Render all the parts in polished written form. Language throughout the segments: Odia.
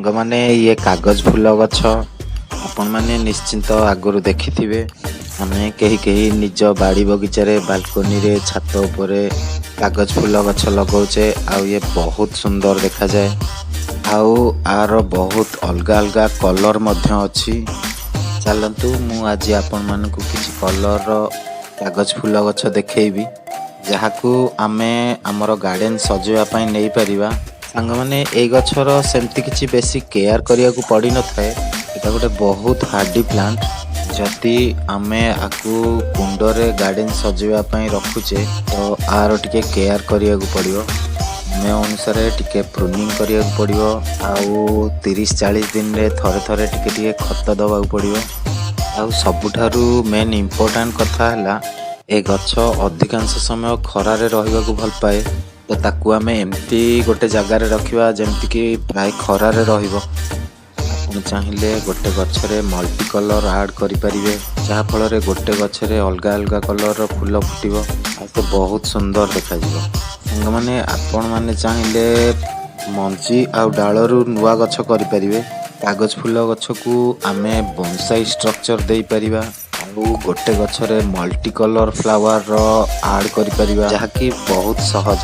ସାଙ୍ଗମାନେ, ଇଏ କାଗଜ ଫୁଲ ଗଛ ଆପଣମାନେ ନିଶ୍ଚିନ୍ତ ଆଗରୁ ଦେଖିଥିବେ। ଆମେ କେହି କେହି ନିଜ ବାଡ଼ି ବଗିଚାରେ, ବାଲକୋନିରେ, ଛାତ ଉପରେ କାଗଜ ଫୁଲ ଗଛ ଲଗାଉଛେ ଆଉ ଇଏ ବହୁତ ସୁନ୍ଦର ଦେଖାଯାଏ। ଆଉ ଆର ବହୁତ ଅଲଗା ଅଲଗା କଲର୍ ମଧ୍ୟ ଅଛି। ଚାଲନ୍ତୁ, ମୁଁ ଆଜି ଆପଣମାନଙ୍କୁ କିଛି କଲର୍ର କାଗଜ ଫୁଲ ଗଛ ଦେଖେଇବି, ଯାହାକୁ ଆମେ ଆମର ଗାର୍ଡେନ ସଜେଇବା ପାଇଁ ନେଇପାରିବା। ସାଙ୍ଗମାନେ, ଏଇ ଗଛର ସେମିତି କିଛି ବେଶୀ କେୟାର କରିବାକୁ ପଡ଼ିନଥାଏ। ଏଇଟା ଗୋଟେ ବହୁତ ହାର୍ଡି ପ୍ଲାଣ୍ଟ। ଯଦି ଆମେ ଆକୁ କୁଣ୍ଡରେ ଗାର୍ଡେନ ସଜେଇବା ପାଇଁ ରଖୁଛେ, ତ ଆର ଟିକେ କେୟାର କରିବାକୁ ପଡ଼ିବ। ସମୟ ଅନୁସାରେ ଟିକେ ପ୍ରୁନିଂ କରିବାକୁ ପଡ଼ିବ ଆଉ 30-40 ଦିନରେ ଥରେ ଥରେ ଟିକେ ଟିକେ ଖତ ଦେବାକୁ ପଡ଼ିବ। ଆଉ ସବୁଠାରୁ ମେନ୍ ଇମ୍ପୋର୍ଟାଣ୍ଟ କଥା ହେଲା, ଏ ଗଛ ଅଧିକାଂଶ ସମୟ ଖରାରେ ରହିବାକୁ ଭଲ ପାଏ। ତ ତାକୁ ଆମେ ଏମିତି ଗୋଟେ ଜାଗାରେ ରଖିବା, ଯେମିତିକି ପ୍ରାୟ ଖରାରେ ରହିବ। ଆପଣ ଚାହିଁଲେ ଗୋଟେ ଗଛରେ ମଲ୍ଟି କଲର୍ ଆଡ଼୍ କରିପାରିବେ, ଯାହାଫଳରେ ଗୋଟେ ଗଛରେ ଅଲଗା ଅଲଗା କଲର୍ର ଫୁଲ ଫୁଟିବ ଆଉ ସେ ବହୁତ ସୁନ୍ଦର ଦେଖାଯିବ। ସାଙ୍ଗମାନେ, ଆପଣମାନେ ଚାହିଁଲେ ମଞ୍ଜି ଆଉ ଡାଳରୁ ନୂଆ ଗଛ କରିପାରିବେ। କାଗଜ ଫୁଲ ଗଛକୁ ଆମେ ବନସାଇ ଷ୍ଟ୍ରକ୍ଚର ଦେଇପାରିବା ଆଉ ଗୋଟେ ଗଛରେ ମଲ୍ଟି କଲର୍ ଫ୍ଲାୱାରର ଆଡ଼୍ କରିପାରିବା, ଯାହାକି ବହୁତ ସହଜ।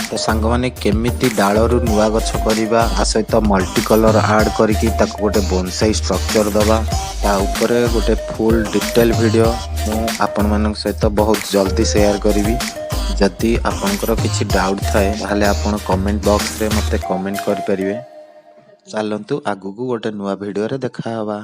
ତ ସାଙ୍ଗମାନେ, କେମିତି ଡାଳରୁ ନୂଆ ଗଛ କରିବା, ତା ସହିତ ମଲ୍ଟି କଲର୍ ଆଡ଼୍ କରିକି ତାକୁ ଗୋଟେ ବୋନସାଇ ଷ୍ଟ୍ରକ୍ଚର ଦେବା, ତା ଉପରେ ଗୋଟେ ଫୁଲ୍ ଡିଟେଲ୍ ଭିଡ଼ିଓ ମୁଁ ଆପଣମାନଙ୍କ ସହିତ ବହୁତ ଜଲ୍ଦି ସେୟାର କରିବି। ଯଦି ଆପଣଙ୍କର କିଛି ଡାଉଟ୍ ଥାଏ, ତାହେଲେ ଆପଣ କମେଣ୍ଟ ବକ୍ସରେ ମୋତେ କମେଣ୍ଟ କରିପାରିବେ। ଚାଲନ୍ତୁ, ଆଗକୁ ଗୋଟେ ନୂଆ ଭିଡ଼ିଓରେ ଦେଖା ହେବା।